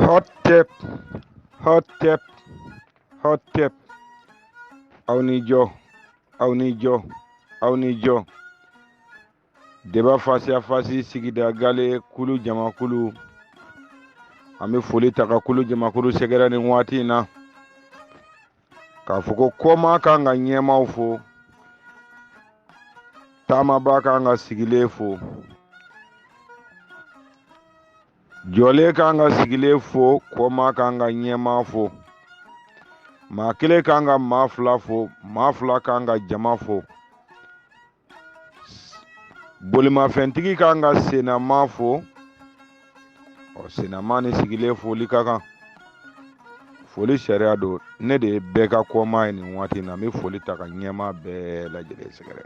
Hotep, hotep, hotep. Aw ni jɔ, aw ni jɔ, aw ni jɔ. Débat face à face sigida gale kulu jamakulu. An bɛ foli ta ka kulu jamakulu sɛgɛrɛ nin waati in na. K'a fɔ ko kɔma kan ka ɲɛmaaw fo. Taamabaa kan ka sigilen fo. Jɔlen kan ka sigilen fo, kɔma kan ka ɲɛmaa fo. Maa kelen kan ka maa fila fo, maa fila kan ka jama fo. Bolimafɛntigi kan ka sennama fo. Ɔ, sennama ni sigilen foli ka kan. Foli sariya don. Ne de ye bɛɛ ka kɔma ye nin waati in na. N bɛ foli ta ka ɲɛmaa bɛɛ lajɛlen sɛgɛrɛ.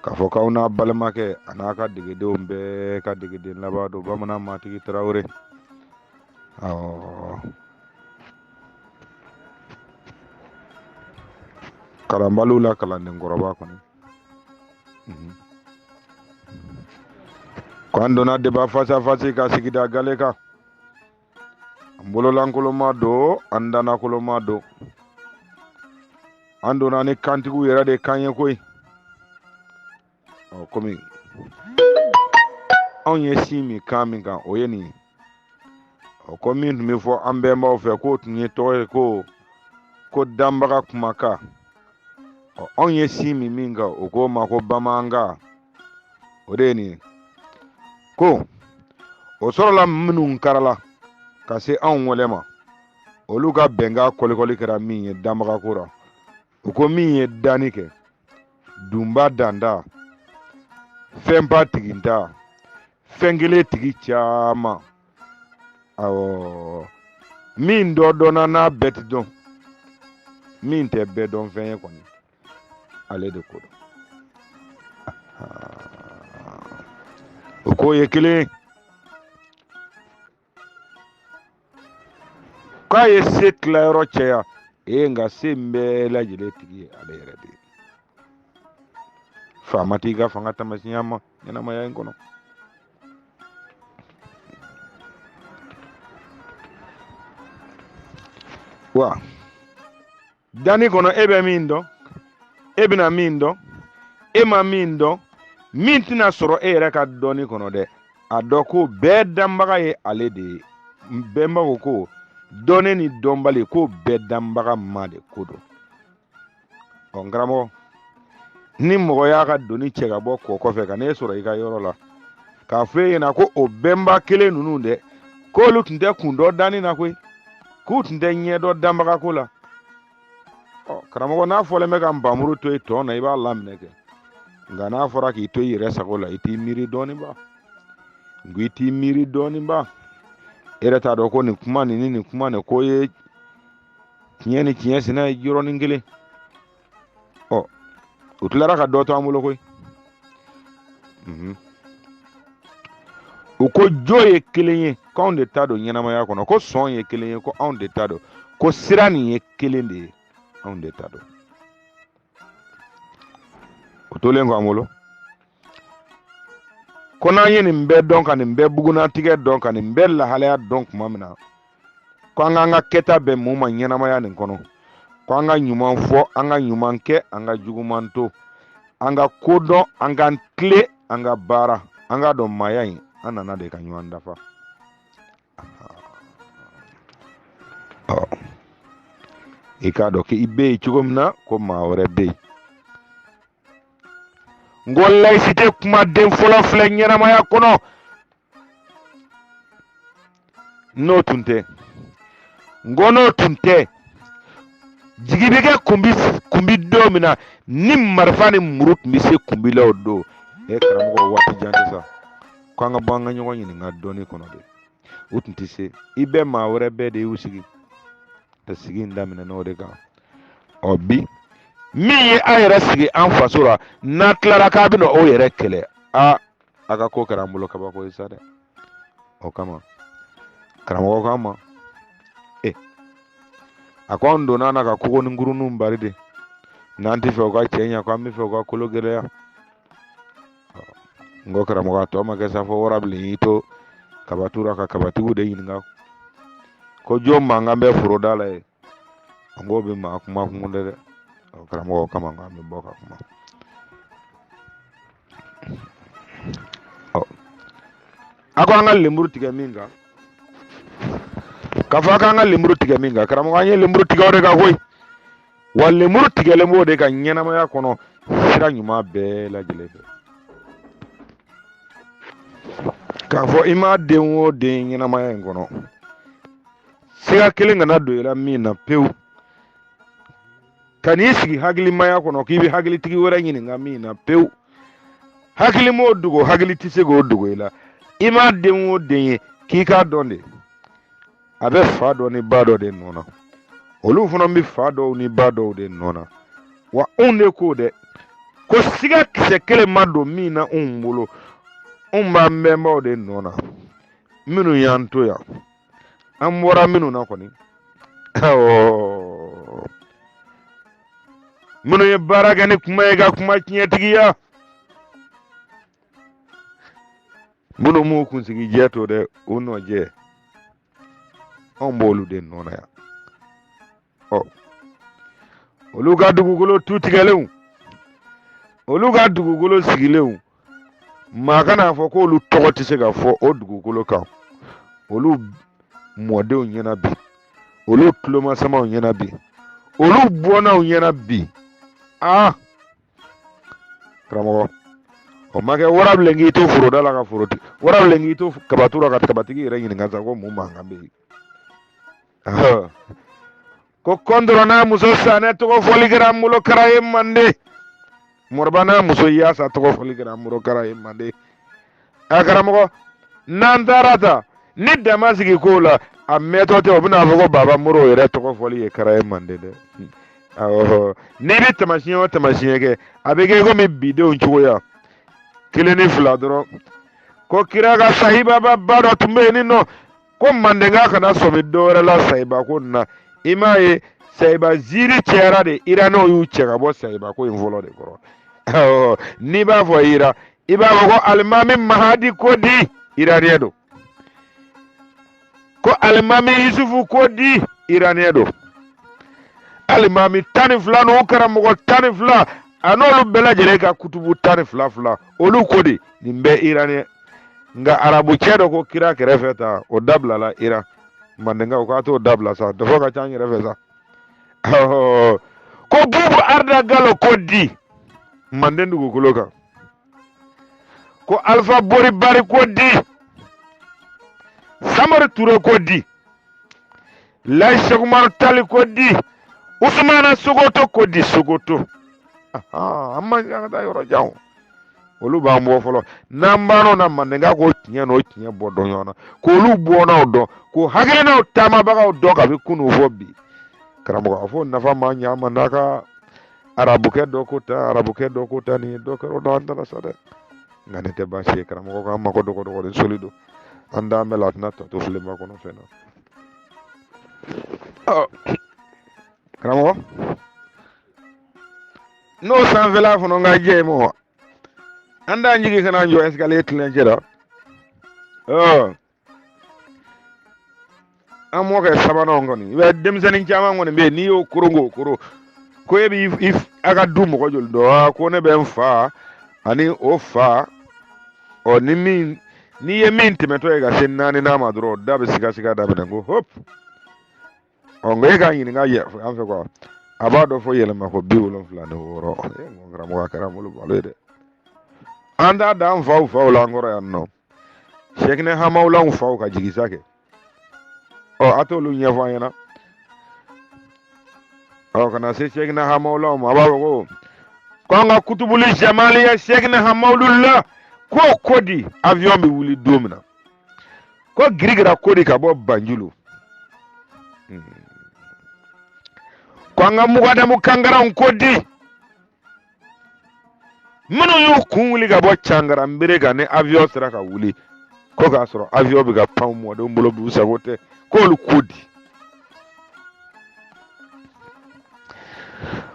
K'a fɔ k'aw n'a balimakɛ a n'a ka degedenw bɛɛ ka degeden laban don, Bamanan Matigi Tarawele. Awɔ. Kalanbaliw la kalandenkɔrɔba kɔni. Ko an donna débat face à face ka sigida gale kan. An bololankoloma don, an dannakoloma don. An donna ni kantigiw yɛrɛ de kan ye koyi. Ɔ, komi anw ye sin min kan min kan, o ye nin ye. Ɔ, ko min tun bɛ fɔ an bɛnbaw fɛ k'o tun ye tɔgɔ ye ko danbaga kumakan. Ɔ, anw ye sin min min kan, o k'o ma ko bamanankan. O de ye nin ye. Ko o sɔrɔla minnu karala ka se anw wɛlɛ ma, olu ka bɛnkan kɔlikɔli kɛra min ye danbagako la. O ko min ye danni kɛ, dunba danda, fɛnba tiginta, fɛn kelen tigi caman. Awɔ, min dɔ dɔnna n'a bɛɛ ti dɔn, min tɛ bɛɛ dɔn fɛn ye kɔni, ale de ko dɔn. O ko ye kelen ye. K'a ye se tilayɔrɔ caya, ee, nka se in bɛɛ lajɛlen tigi ye ale yɛrɛ de ye. Faama t'i ka fanga taamasiyɛn ma ɲɛnamaya in kɔnɔ. Wa danni kɔnɔ, e bɛ min dɔn, e bɛna min dɔn, e ma min dɔn, min tɛna sɔrɔ e yɛrɛ ka dɔnni kɔnɔ dɛ, a dɔn ko bɛɛ danbaga ye ale de ye. Bɛnbaw ko ko dɔnni ni dɔnbali ko bɛɛ danbaga ma de ko don. Ɔ, n karamɔgɔ, ni mɔgɔ y'a ka doni cɛ ka bɔ kɔ kɔfɛ ka n'e sɔrɔ i ka yɔrɔ la k'a fɔ e ɲɛna ko o bɛnba kelen ninnu dɛ, k'olu tun tɛ kun dɔ danni na koyi, k'u tun tɛ ɲɛ dɔ danbaga ko la. Ɔ, karamɔgɔ, n'a fɔlen bɛ ka npanmuru to i tɔn na, i b'a laminɛ kɛ. Nka n'a fɔra k'i to i yɛrɛ sago la, i t'i miiri dɔɔnin ba. Nka i t'i miiri dɔɔnin ba. E yɛrɛ t'a dɔn ko nin kuma nin ni nin kuma nin ko ye tiɲɛ ni tiɲɛ sina ye yɔrɔnin kelen. Ɔ, u tilara ka dɔ to an bolo koyi. U ko jo ye kelen ye, k'anw de ta don ɲɛnamaya kɔnɔ, ko sɔn ye kelen ye, ko anw de ta don, ko sira nin ye kelen de ye, anw de ta don. O tolen kɔ an bolo, ko n'an ye nin bɛɛ dɔn, ka nin bɛɛ bugunnatigɛ dɔn, ka nin bɛɛ lahalaya dɔn tuma min na, ko an k'an ka kɛta bɛn mun ma ɲɛnamaya nin kɔnɔ, ko an ka ɲuman fɔ, an ka ɲuman kɛ, an ka juguman to, an ka ko dɔn, an k'an tilen, an ka baara, an k'a dɔn maaya in, an nana de ka ɲɔgɔn dafa. Ɔ, i k'a dɔn k'i bɛ yen cogo min na, ko maa wɛrɛ bɛ yen. N ko laïcité kumaden fɔlɔ filɛ ɲɛnamaya kɔnɔ. N'o tun tɛ, n ko n'o tun tɛ, jigi bɛ kɛ kunbi don min na, ni marifa ni muru tun bɛ se kunbi la o don. E karamɔgɔ, waati jan tɛ sa, ko an ka bɔ an ka ɲɔgɔn ɲininka dɔnni kɔnɔ de. U tun tɛ se. I bɛ maa wɛrɛ bɛɛ de y'u sigi ka sigi in daminɛ n'o de kan. Ɔ, bi min ye an yɛrɛ sigi an faso la, n'a tilara k'a bɛna o yɛrɛ kɛlɛ, aa, a ka ko kɛra an bolo kabako ye sa dɛ. O kama karamɔgɔ k'an ma, e, a ko an donna na ka kogo ni kurunninw bari de, n'an tɛ fɛ u ka cɛ ɲɛ, ko an bɛ fɛ u ka kolo gɛlɛya. N ko karamɔgɔ, a tɔ ma kɛ sa fɔ warabilen y'i to kabatura ka kabatigiw de ɲininka. Ko jɔn mankan bɛ foroda la yen, an k'o bɛ maa kuma kun dɛ. Ɔ karamɔgɔ kama k'an bɛ bɔ ka kuma. Ɔ a ko an ka lemuru tigɛ min kan, k'a fɔ k'an ka lemuru tigɛ min kan, karamɔgɔ an ye lemuru tigɛ o de kan koyi. Wa lemuru tigɛlen b'o de kan ɲɛnamaya kɔnɔ sira ɲuman bɛɛ lajɛlen fɛ. K'a fɔ i m'a den o den ɲɛnamaya in kɔnɔ, siga kelen kana don i la min na pewu. Kan'i sigi hakilimaya kɔnɔ k'i bɛ hakilitigi wɛrɛ ɲininka min na pewu. Hakili m'o dogo, hakili tɛ se k'o dogo i la. I m'a den o den ye k'i k'a dɔn de, a bɛ fa dɔ ni ba dɔ de nɔ na, olu fana bɛ fa dɔw ni ba dɔw de nɔ na. Wa anw de ko dɛ ko siga kisɛ kelen ma don min na anw bolo, anw b'an bɛnbaw de nɔ na, minnu y'an to yan, an bɔra minnu na kɔni. Awɔ, minnu ye baara kɛ ni kuma ye ka kuma tiɲɛtigiya, minnu m'u kunsigi jɛ to dɛ, u nɔ jɛ, anw b'olu de nɔ na yan. Ɔ olu ka dugukolo tu tigɛlenw, olu ka dugukolo sigilenw, maa kan'a fɔ k'olu tɔgɔ tɛ se ka fɔ o dugukolo kan. Olu mɔdenw ɲɛna bi, olu tulomasamaw ɲɛna bi, olu bɔnnaw ɲɛna bi. Aa karamɔgɔ, o ma kɛ warabilen k'i to foroda la ka forotigi, warabilen k'i to kabatu la ka kabatigi yɛrɛ ɲininka sa ko mun mankan bɛ yen. Ko kɔntɔrɔ n'a muso sanɛ tɔgɔ fɔli kɛra an bolo kara ye mande, mɔrɔba n'a muso yaasa tɔgɔ fɔli kɛra an bolo kara ye mande. A karamɔgɔ, n'an taara ta ni dama sigi ko la, a mɛtɔ tɛ, o bɛna fɔ ko baba moro yɛrɛ tɔgɔ fɔli ye kara ye mande dɛ. Awɔ, n'i bɛ taamasiyɛn o taamasiyɛn kɛ, a bɛ kɛ komi bidenw cogoya kelen ni fila dɔrɔn. Ko kira ka sahibaba ba dɔ tun bɛ yen nɔ, ko mandenka kana sɔmi dɔwɛrɛ la sayiba ko nin na. I m'a ye sayiba ziiri cɛyara de, iranɛw y'u cɛ ka bɔ sayiba ko in fɔlɔ de kɔrɔ. N'i b'a fɔ Iran, i b'a fɔ ko alimami mahadi ko di, iraniyɛ don. Ko alimami yusufu ko di, iraniyɛ don. Alimami 12 n'u karamɔgɔ 12, a n'olu bɛɛ lajɛlen ka kutubu 12 fila, olu ko di, nin bɛɛ iraniyɛ. Nka arabu cɛ dɔ ko kira kɛrɛfɛ ta, o dabilala Iran. Mandenkaw k'a t'o dabila sa, dɔfɔ ka ca an yɛrɛ fɛ sa. Ko bubu arda galo ko di manden dugukolo kan, ko alifa bori bari ko di, samori ture ko di, layi sekumaru tali ko di, usumana sogoto ko di. Sogoto, an man kan ka taa yɔrɔ jan, olu b'an bɔ fɔlɔ. N'an bann'o na, mandenka k'o tiɲɛ n'o tiɲɛ bɔ dɔn ɲɔgɔn na, k'olu bɔnnaw dɔn, k'o hakilinaw taamabagaw dɔn kabi kunun fɔ bi. Karamɔgɔ, a fɔ nafa ma ɲa ma n'a ka arabukɛ dɔ ko ta, arabukɛ dɔ ko ta, nin ye dɔ kɛra o dɔn an tala sa dɛ. Nka nin tɛ baasi ye karamɔgɔ, k'an mako dɔgɔ dɔgɔ de soli don an d'an bɛɛ la, a tɛna tɔ to filenba kɔnɔ fɛn na. Ɔ karamɔgɔ, n'o sanfɛla fana ka jɛ mɔ, an t'an jigin ka n'an jɔ escalier tilancɛ la. Ɔ an mɔkɛ sabanan kɔni, i bɛ denmisɛnnin caman kɔni bɛ yen, n'i y'o koron k'o koron ko e b'i a ka du mɔgɔ joli dɔn? Aa, ko ne bɛ n fa ani o fa. Ɔ ni min n'i ye min tɛmɛtɔ ye ka se naaninan ma dɔrɔn, da bɛ sigasiga daminɛ ko hop. Ɔ nka e k'a ɲininka an fɛ kuwa, a b'a dɔn fo yɛlɛma ko 76. Ee, n ko karamɔgɔ, a kɛra an bolo balo ye dɛ. An t'a da an faw faw la an kɔrɔ yan nɔ, sɛkinɛ hamawulanw faw ka jigin sa kɛ. Ɔ a t'olu ɲɛfɔ an ɲɛna. Ɔ ka na se sɛkinɛ hamawulanw ma, a b'a fɔ ko an ka kutubuli jamaliya sɛkinɛ hamawulula ko di avion bɛ wuli don min na, ko girikira ko di ka bɔ Banjulu, ko an ka mugadamu kankaranw ko di, minnu y'u kun wuli ka bɔ cangaranbere kan ni avion sera ka wuli, ko k'a sɔrɔ avion bɛ ka pan mɔdenw bolo b'u sago tɛ, k'olu ko di,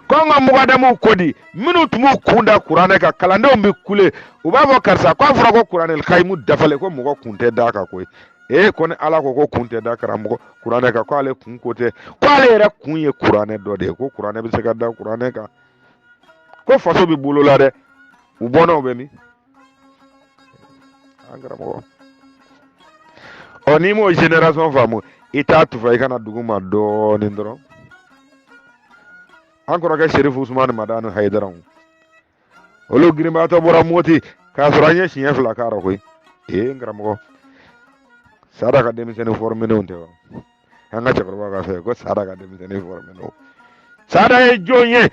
ko an ka mugadamuw ko di, minnu tun b'u kun da kuranɛ kan, kalandenw bɛ kule, u b'a fɔ karisa k'a fɔra ko kuranɛ kayimu dafalen, ko mɔgɔ kun tɛ d'a kan koyi. Ee, ko ni Ala ko ko kun tɛ da karamɔgɔ kuranɛ kan, ko ale kun ko tɛ, ko ale yɛrɛ kun ye kuranɛ dɔ de ye, ko kuranɛ bɛ se ka da kuranɛ kan, ko faso bɛ bolo la dɛ. U bɔnnaw bɛ min? An karamɔgɔ, ɔ n'i m'o génération faamu, i t'a tufa, i kana dugu ma dɔɔnin dɔrɔn. An kɔrɔkɛ Serifu Usumani Madani Hayidara, olu girinbaatɔ bɔra Moti k'a sɔrɔ an ye siɲɛ 2 k'a rɔ koyi. Ee, n karamɔgɔ, Sada ka denmisɛnnin fɔrɔmenenw tɛ wa? An ka cɛkɔrɔba ka fɛ ko Sada ka denmisɛnnin fɔrɔmenenw. Sada ye jɔn ye?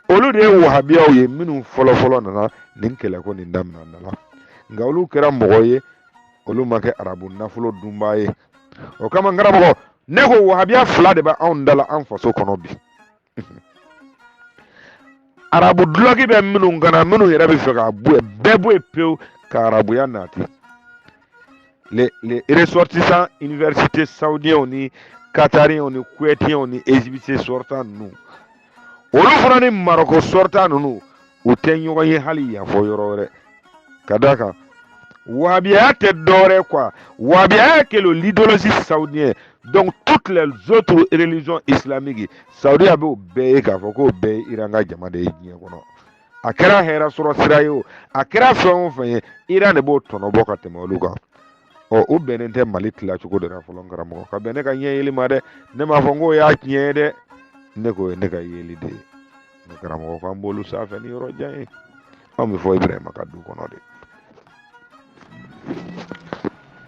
Olu de ye wahabiyaw ye minnu fɔlɔfɔlɔ nana nin kɛlɛko nin daminɛ an da la. Nka olu kɛra mɔgɔ ye, olu ma kɛ arabu nafolo dunbaa ye. O kama n karamɔgɔ, ne ko wahabiya 2 de bɛ anw da la an faso kɔnɔ bi. Arabu dulɔki bɛ minnu kan na, minnu yɛrɛ bɛ fɛ ka bɔ yen, bɛɛ bɔ yen pewu ka arabuya nati. Les ressortissants université saoudiens ni qatariens ni kuwaitiens ni égyptiens sortant ninnu, olu fana ni Maroko sortant ninnu, u tɛ ɲɔgɔn ye hali yan fɔ yɔrɔ wɛrɛ. Ka d'a kan wahabiyaya tɛ dɔwɛrɛ quoi, wahabiyaya kɛ l'idéologie saoudienne. Donc toutes les autres religions islamiques, Saudiya b'o bɛɛ ye k'a fɔ k'o bɛɛ ye Iran ka jama de ye diɲɛ kɔnɔ. A kɛra hɛrɛ sɔrɔ sira ye o, a kɛra fɛn o fɛn ye, Iran de b'o tɔnɔ bɔ ka tɛmɛ olu kan. Ɔ u bɛnnen tɛ Mali tilacogo de la fɔlɔ, n karamɔgɔ, ka bɛn ne ka ɲɛ yeli ma dɛ. Ne m'a fɔ n k'o y'a tiɲɛ ye dɛ, ne k'o ye ne ka yeli de ye. Ne karamɔgɔ ko an b'olu sanfɛ ni yɔrɔ jan ye, anw bɛ fɔ Ibrahima ka du kɔnɔ de.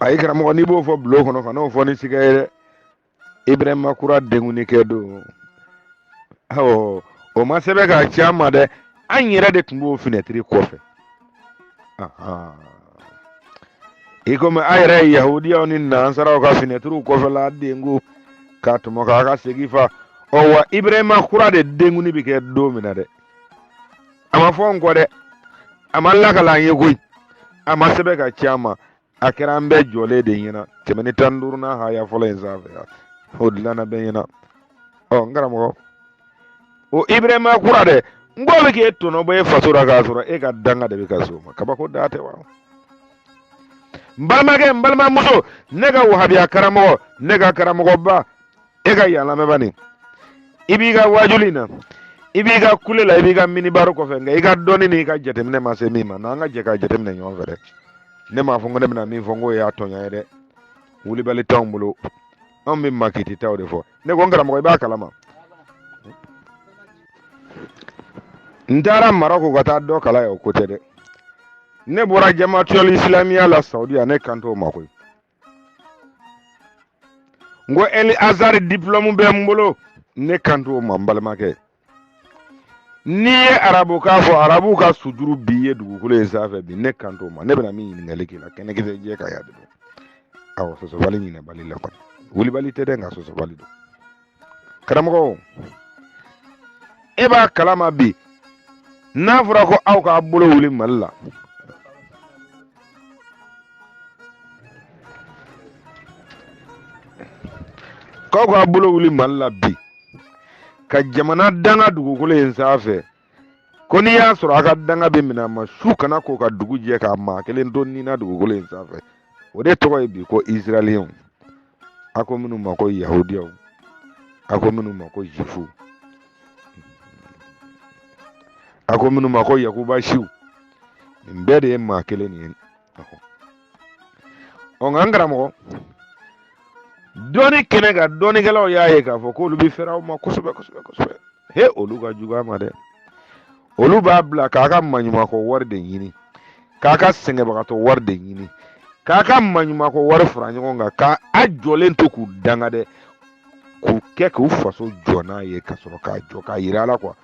Ayi karamɔgɔ, n'i b'o fɔ bulon kɔnɔ, kan'o fɔ ni siga ye dɛ. Ibrahima kura denkundi kɛ don, awɔ, o ma sɛbɛn k'a ci an ma dɛ, an yɛrɛ de tun b'o finɛtiri kɔfɛ. I komi an yɛrɛ ye yahudiyaw ni nansaraw ka finɛtiriw kɔfɛla denko k'a tɔmɔ k'a ka segin fa. Ɔ wa Ibrahima kura de denkundi bɛ kɛ don min na dɛ, a ma fɔ n kɔ dɛ, a ma lakali an ye koyi, a ma sɛbɛn ka ci an ma, a kɛra an bɛɛ jɔlen de ɲɛna 115nan haya fɔlɔ in sanfɛ yan, o dilanna bɛɛ ɲɛna. Ɔ n karamɔgɔ, o Ibrahima kura dɛ, n k'o bɛ k'e tɔnɔ bɔ e faso la k'a sɔrɔ e ka danga de bɛ ka s'o ma. Kabako da tɛ wa? N balimakɛ, n balimamuso, ne ka wahabiya karamɔgɔ, ne ka karamɔgɔba, e ka yan lamɛnba nin, i b'i ka wajuli na, i b'i ka kule la, i b'i ka minibari kɔfɛ, nka i ka dɔnni n'i ka jateminɛ ma se min ma, n'an ka jɛ ka jateminɛ ɲɔgɔn fɛ dɛ. Ne m'a fɔ ko ne bɛna min fɔ n k'o y'a tɔɲa ye dɛ, wulibali t'anw bolo, anw bɛ makititaw de fɔ. Ne ko n karamɔgɔ, i b'a kalama, n taara Marɔku ka taa dɔ kalan yen, o ko tɛ dɛ. Ne bɔra jamatiyɔli isilamiya la Saudiya, ne kan t'o ma koyi. N ko Ɛli Azari diplɔmu bɛ n bolo, ne kan t'o ma. N balimakɛ, n'i ye arabukan fɔ, arabuw ka sujuru b'i ye dugukolo in sanfɛ bi, ne kan t'o ma. Ne bɛna min ɲininkali k'i la, kɛnɛkisɛ jɛ ka ya de don. Awɔ, sɔsɔbali ɲinɛbali la kɔni, wulibali tɛ dɛ, nka sɔsɔbali don. Karamɔgɔ, e b'a kalama bi, n'a fɔra ko aw k'a bolo wuli Mali la, k'aw k'a bolo wuli Mali la bi ka jamana danga dugukolo in sanfɛ, ko n'i y'a sɔrɔ a ka danga bɛ minɛ a ma su kana ko ka dugu jɛ k'a maa kelen to ni na dugukolo in sanfɛ, o de tɔgɔ ye bi ko Israɛliyɛnw, a ko minnu ma ko yahudiyaw, a ko minnu ma ko jifuw, a ko minnu ma ko yakuba siw, nin bɛɛ de ye maa kelen nin ye. Ɔ nka n karamɔgɔ, dɔnni kɛnɛ kan, dɔnnikɛlaw y'a ye k'a fɔ k'olu bɛ fɛrɛ aw ma kosɛbɛ kosɛbɛ kosɛbɛ. He, olu ka jugu a ma dɛ. Olu b'a bila k'a ka maɲumanko wari de ɲini, k'a ka sɛgɛnbagatɔ wari de ɲini, k'a ka maɲumanko wari fara ɲɔgɔn kan, k'a a jɔlen to k'u danga dɛ, k'u kɛ k'u faso jɔ n'a ye, ka sɔrɔ k'a jɔ k'a yira ala kuwa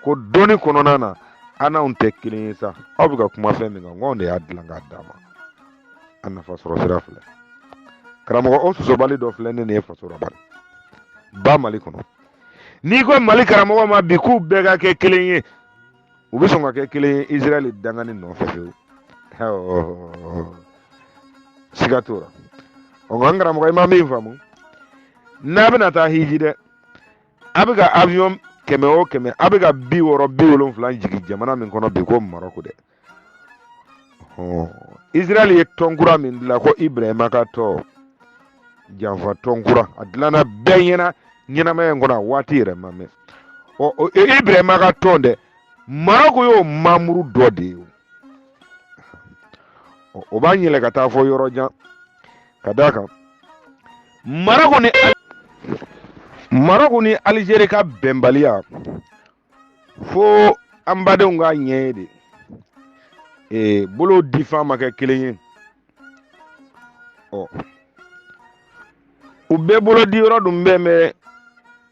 ko dɔnni kɔnɔna na an n'anw tɛ kelen ye sa. Aw bɛ ka kuma fɛn min kan, k'anw de y'a dilan k'a d'a ma, a nafa sɔrɔ sira filɛ. Karamɔgɔ, o sɔsɔbali dɔ filɛ ne nin ye faso la bari ba Mali kɔnɔ. N'i ko Mali karamɔgɔ ma bi k'u bɛɛ ka kɛ kelen ye, u bɛ sɔn ka kɛ kelen ye Israɛl dangani nɔfɛ fewu, siga t'o la. Ɔ nka n karamɔgɔ, i ma min faamu, n'a bɛna taa hiji dɛ, a bɛ ka avion 100 o 100, a bɛ ka 60 70 jigin jamana min kɔnɔ bi ko Marɔku dɛ. Israɛl ye tɔn kura min dilan ko Ibrahima ka tɔn. Janfa tɔn kura a dilanna bɛɛ ɲɛna ɲɛnamaya in kɔnɔ, a waati yɛrɛ ma mɛn. Ɔ, Ibrahima ka tɔn dɛ, Marɔku y'o mamuru dɔ de ye. O b'an yɛlɛ ka taa fɔ yɔrɔ jan, ka d'a kan Marɔku ni Alizeri ka bɛnbaliya, fo an badenw k'a ɲɛ ye de. Bolo difan ma kɛ kelen ye. Ɔ, u bɛɛ bolo diyɔrɔ dun bɛn bɛ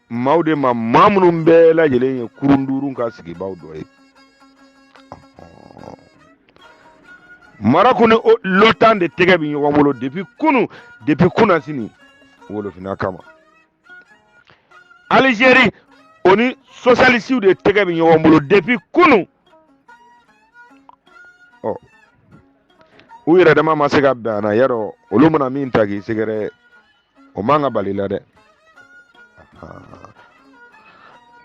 maaw de ma, maa minnu bɛɛ lajɛlen ye kurun duuru ka sigibaaw dɔ ye. Marɔku ni l'OTAN de tɛgɛ bɛ ɲɔgɔn bolo depuis kunu, depuis kunasini, wolofinna kama. Alizeri, o ni sosialisiw de tɛgɛ bɛ ɲɔgɔn bolo depuis kunu. Ɔ, u yɛrɛ dama ma se ka bɛn a na yarɔ, olu mana min ta k'i sɛgɛrɛ, o man ka bali la dɛ.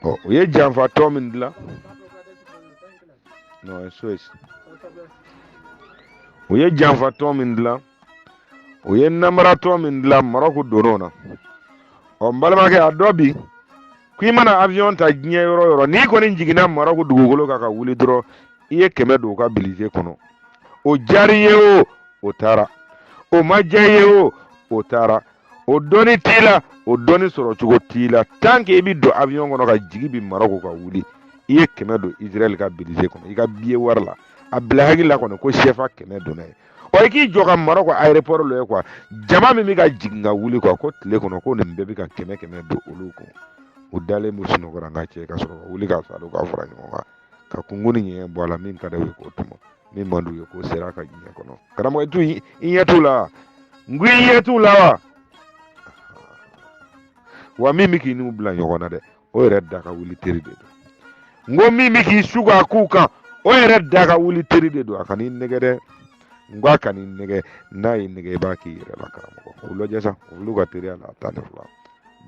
Ɔ, u ye janfa tɔn min dilan, non, SOS, u ye janfa tɔn min dilan, u ye namara tɔn min dilan, Marɔku donn'o na. Ɔ, n balimakɛ, a dɔ bi ko i mana avion ta diɲɛ yɔrɔ o yɔrɔ, n'i kɔni jiginna Marɔku dugukolo kan ka wuli dɔrɔn, i ye 100 don u ka bilije kɔnɔ. O diyar'i ye o, o taara, o ma diya i ye o, o taara. O dɔnni t'i la, o dɔnni sɔrɔ cogo t'i la. Tant que i bɛ don avion kɔnɔ ka jigin bi Marɔku ka wuli, i ye 100 don Israël ka bilije kɔnɔ, i ka billet wari la. A bila hakili la kɔni ko CFA 100 donna ye. Ɔ, i k'i jɔ ka Marɔku aéroport lajɛ quoi, jama min bɛ ka jigin ka wuli quoi, ko tile kɔnɔ ko nin bɛɛ bɛ ka 100 100 don olu kun. U dalen b'u sunɔgɔ la, n ka cɛ, ka sɔrɔ ka wuli ka salo ka fara ɲɔgɔn kan ka kungo ni ɲɛɲɛ bɔ a la. Min ka di u ye k'o tɔmɔ, min man d'u ye k'o sera ka diɲɛ kɔnɔ. Karamɔgɔ, i ɲɛ t'u la, n ko i ɲɛ t'u la wa? Wa min bɛ k'i n'u bila ɲɔgɔn na dɛ, o yɛrɛ da ka wuli teri de don. N ko min bɛ k'i su k'a k'u kan, o yɛrɛ da ka wuli teri de don. A kan'i nɛgɛ dɛ, n ko a kan'i nɛgɛ. N'a y'i nɛgɛ, i b'a k'i yɛrɛ la. Karamɔgɔ, o lajɛ sa, olu ka teriya la 12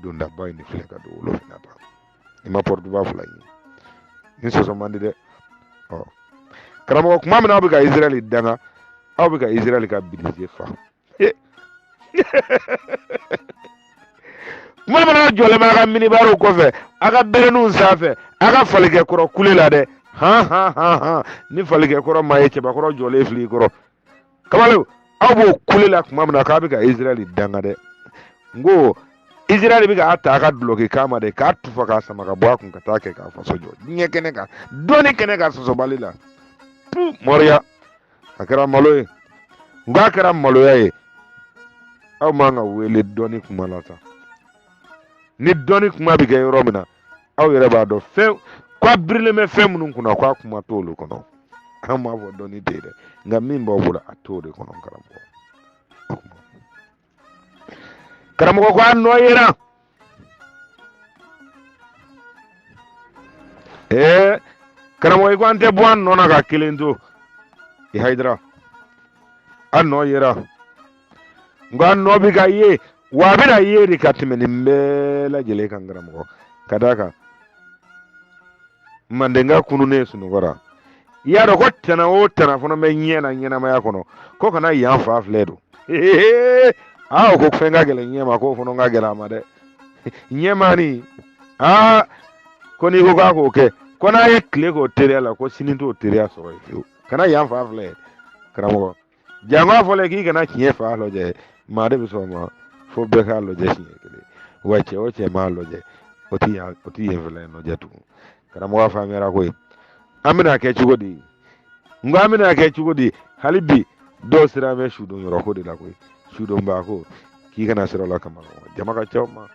dondaba in de filɛ ka don wolofina ta. I ma pɔrɔtuba fila ye ni sɔsɔ man di dɛ. Ɔ, karamɔgɔ, kuma min na aw bɛ ka Israɛl danga, aw bɛ ka Israɛl ka bilije fa. Kuma min na aw jɔlen bɛ a ka minibariw kɔfɛ, a ka bereninw sanfɛ, a ka falikɛ kɔrɔ kule la dɛ, han han han han, ni falikɛ kɔrɔ ma ye, cɛbakɔrɔ jɔlen filɛ i kɔrɔ. Kamalenw, aw b'o kule la kuma min na k'a bɛ ka Israɛl danga dɛ, n ko Israɛl bɛ k'a ta a ka dulɔki kan ma de, k'a tufa k'a sama ka bɔ a kun ka taa kɛ k'a faso jɔ diɲɛ kɛnɛ kan, dɔnni kɛnɛ kan, sɔsɔbali la. Pu mɔriya, a kɛra malo ye, n k'a kɛra maloya ye. Aw man ka wele dɔnni kuma la sa. Ni dɔnni kuma bɛ kɛ yɔrɔ min na, aw yɛrɛ b'a dɔn fɛn ko a birilen bɛ fɛn minnu kunna, ko a kuma t'olu kɔnɔ. An m'a fɔ dɔnni tɛ yen dɛ, nka min b'aw bolo, a t'o de kɔnɔ. Karamɔgɔ, karamɔgɔ ko a nɔ yera. Ee karamɔgɔ, i ko an tɛ bɔ an nɔ na ka kelen to i Hayidara. A nɔ yera, nka a nɔ bɛ ka ye wa, a bɛna ye de ka tɛmɛ nin bɛɛ lajɛlen kan. Karamɔgɔ, ka d'a kan mandenka kununnen sunɔgɔ ra, i y'a dɔn ko tana o tana fana bɛ ɲɛ na ɲɛnamaya kɔnɔ, ko kana yan fa filɛ don. Aa, o ko fɛn ka gɛlɛn ɲɛ ma, k'o fana ka gɛlɛn a ma dɛ. Ɲɛmaani, aa, ko n'i ko k'a k'o kɛ, ko n'a ye tile k'o teriya la, ko sini t'o teriya sɔrɔ yen fiyewu. Kana yan fa filɛ. Karamɔgɔ, janko a fɔlen k'i kana tiɲɛ fa lajɛ, maa de bɛ sɔn ma fo bɛɛ k'a lajɛ siɲɛ kelen. Wa cɛ o cɛ m'a lajɛ, o ti yan, o ti yen fɛlɛ lajɛ tugun. Karamɔgɔ, faamuyara koyi. An bɛna kɛ cogo di? N ko an bɛna kɛ cogo di? Hali bi dɔw siran bɛ sudon yɔrɔ ko de la koyi. Sudonba ko k'i kana siran o la kama, jama ka ca o ma.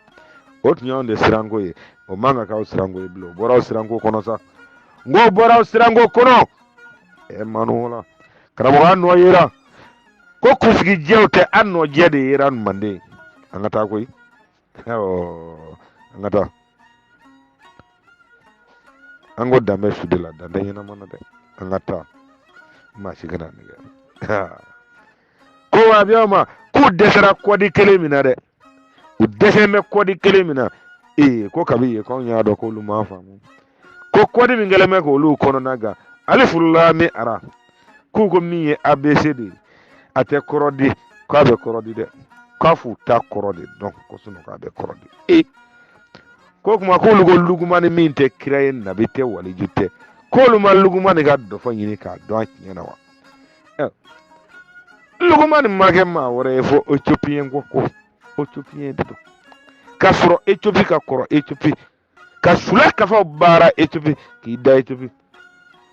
O tun y'anw de siranko ye, o man ka k'aw siranko ye bilen. O bɔra aw siranko kɔnɔ sa. N k'o bɔra aw siranko kɔnɔ. Ɛ manu la, karamɔgɔ, an nɔ yera ko kunsigijɛw tɛ, an nɔ jɛ de yera manden. An ka taa koyi, awɔ, an ka taa. An ko dan bɛ su de la, dan tɛ ɲɛnama na dɛ. An ka taa, maa si kana nɛgɛ ko wahabiyaw ma k'u dɛsɛra kɔdi kelen min na dɛ, u dɛsɛ bɛ kɔdi kelen min na. Ee, ko kabi yen k'anw y'a dɔn k'olu m'a faamu ko kɔdi min kɛlen bɛ k'olu kɔnɔna gan, alifu laami ara, k'u ko min ye ABC de ye, a tɛ kɔrɔ di, k'a bɛ kɔrɔ di dɛ. K'a f'u t'a kɔrɔ de dɔn, ko sinɔn k'a bɛ kɔrɔ de. E ko kuma k'olu ko Lugumani min tɛ kira ye, nabi tɛ, waliju tɛ, k'olu ma Lugumani ka dɔfɔ ɲini k'a dɔn a tiɲɛ na wa? Lugumani ma kɛ maa wɛrɛ ye fo Etiopien ko Etiopien de don, k'a sɔrɔ Etiopi ka kɔrɔ Etiopi ka sula kafaw baara Etiopi k'i da Etiopi.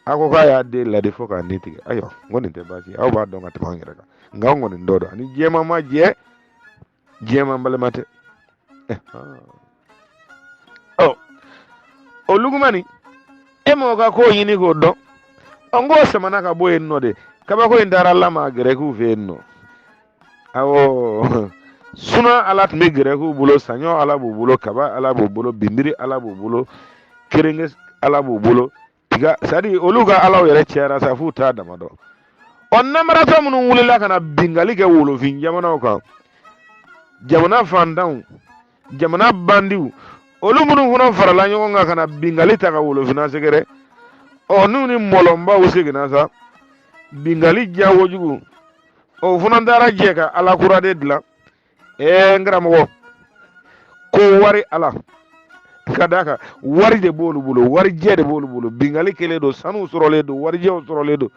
A ko k'a y'a den ladi fo k'a ni tigɛ. Ayiwa, n ko nin tɛ baasi ye, aw b'a dɔn ka tɛmɛ an yɛrɛ kan, nka an kɔni t'o dɔn. Ani jɛman ma jɛ, jɛman balima tɛ. Ɔ o Lugumani, e m'o ka ko ɲini k'o dɔn. Ɔ n k'o samana ka bɔ yen nɔ de, kabako in taara lama gɛrɛkiw fɛ yen nɔ. Awɔ, suna ala tun bɛ gɛrɛkiw bolo, saɲɔ ala b'u bolo, kaba ala b'u bolo, binbiri ala b'u bolo, kerenge ala b'u bolo, tiga, c'est-à-dire olu ka alaw yɛrɛ cayara sa f'u t'a dama dɔn. Ɔ namaratɔ minnu wulila ka na bingali kɛ wolofin jamanaw kan, jamana fantanw, jamana bandiw, olu minnu fana farala ɲɔgɔn kan ka na bingali ta ka wolofinna sɛgɛrɛ, ɔ n'u ni mɔlɔnbaw seginna sa bingali diya kojugu, o fana taara jɛ ka ala kura de dilan. Ɛɛ n karamɔgɔ, ko wari ala, ka d'a kan wari de b'olu bolo, warijɛ de b'olu bolo, bingali kɛlen don, sanu sɔrɔlen don, warijɛw sɔrɔlen don,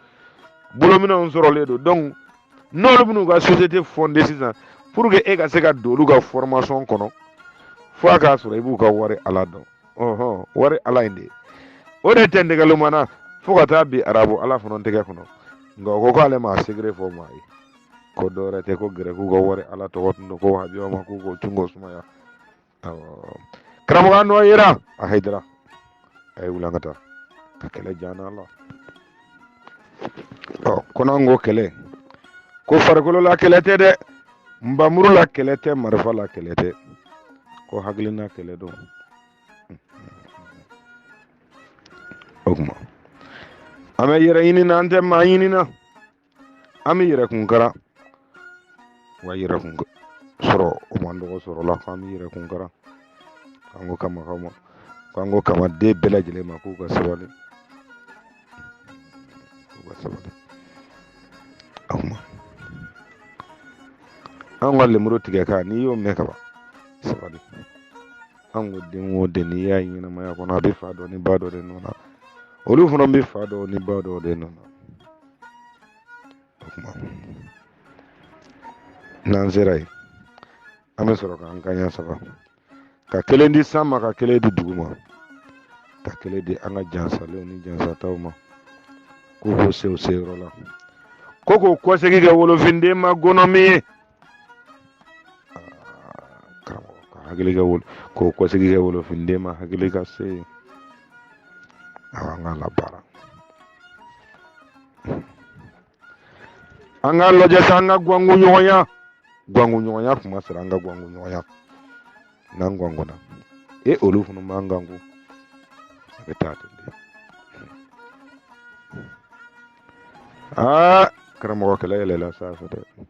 bolominɛnw sɔrɔlen don. Donc n'olu bɛn'u ka société fonder sisan, pour que e ka se ka don olu ka formation kɔnɔ, fo a k'a sɔrɔ i b'u ka wari ala dɔn. Ɔhɔn, wari ala in de, o de tɛ nɛgɛlomana fo ka taa bi arabu ala fana tɛgɛ kɔnɔ. Nka o ko k'ale m'a secret fɔ maa ye, ko dɔwɛrɛ tɛ, ko gɛrɛkiw ka wari ala tɔgɔ tun don, ko wahabiyaw ma k'u k'o cun k'o sumaya. Awɔ, karamɔgɔ nɔ yera a hayidara, a ye wuli an ka taa ka kɛlɛ jana la. Ɔ ko n'an ko kɛlɛ, ko farikolo la kɛlɛ tɛ dɛ, nbamuru la kɛlɛ tɛ, marifa la kɛlɛ tɛ, ko hakilina kɛlɛ don. O tuma an bɛ yɛrɛ ɲini na, an tɛ maa ɲini na, an bɛ yɛrɛkun karan, wa yɛrɛkun sɔrɔ o man dɔgɔ sɔrɔ la, k'an bɛ yɛrɛkun karan. K'an ko kama kama, k'an ko kama den bɛɛ lajɛlen ma k'u ka sabali, k'u ka sabali. O tuma an ka lemuru tigɛ kan, n'i y'o mɛn kaban, sabali. An ko den o den n'i y'a ye ɲɛnamaya kɔnɔ, a bɛ fa dɔ ni ba dɔ de nɔ na, olu fana bɛ fa dɔ ni ba dɔ de nɔ na. O tuma n'an sera yen, an bɛ sɔrɔ k'an kaɲa saba, ka kelen di san ma, ka kelen di dugu ma, ka kelen di an ka jansalenw ni jansataw ma, k'u k'u se u seyɔrɔ la, ko k'o kɔsegin kɛ wolofinden ma gɔnɔmi ye. Karamɔgɔ ka hakili kɛ wolo, k'o kɔsegin kɛ wolofinden ma hakili ka se yen. Awa, an k'a labaara, an k'a lajɛ sa, an ka gwangu ɲɔgɔnya, gwangu ɲɔgɔnya kuma sera, an ka gwangu ɲɔgɔnya. N'an gwangunna, e olu fana b'an gwangu, a bɛ taa ten de. Aa karamɔgɔ, kɛlɛ yɛlɛla sanfɛ dɛ, n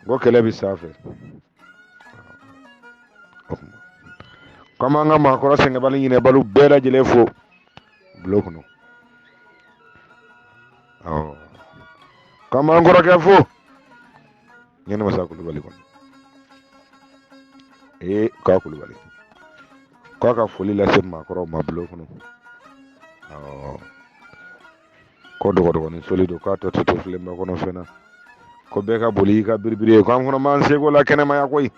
ko kɛlɛ bɛ sanfɛ. Komi an ka maakɔrɔ sɛgɛnbali ɲinɛbaliw bɛɛ lajɛlen fo bulon kɔnɔ. Awɔ, k'an b'an kɔrɔkɛ fo ɲɛnamasa Kulubali kɔnɔ. Ee k'a Kulubali k'a ka foli lase maakɔrɔw ma bulon kɔnɔ. Awɔ, ko dɔgɔdɔgɔnin soli don, k'a tɔ tɛ to filenba kɔnɔ fɛn na, ko bɛɛ ka boli i ka biribiri ye, ko an fana b'an seko la kɛnɛmaya koyi.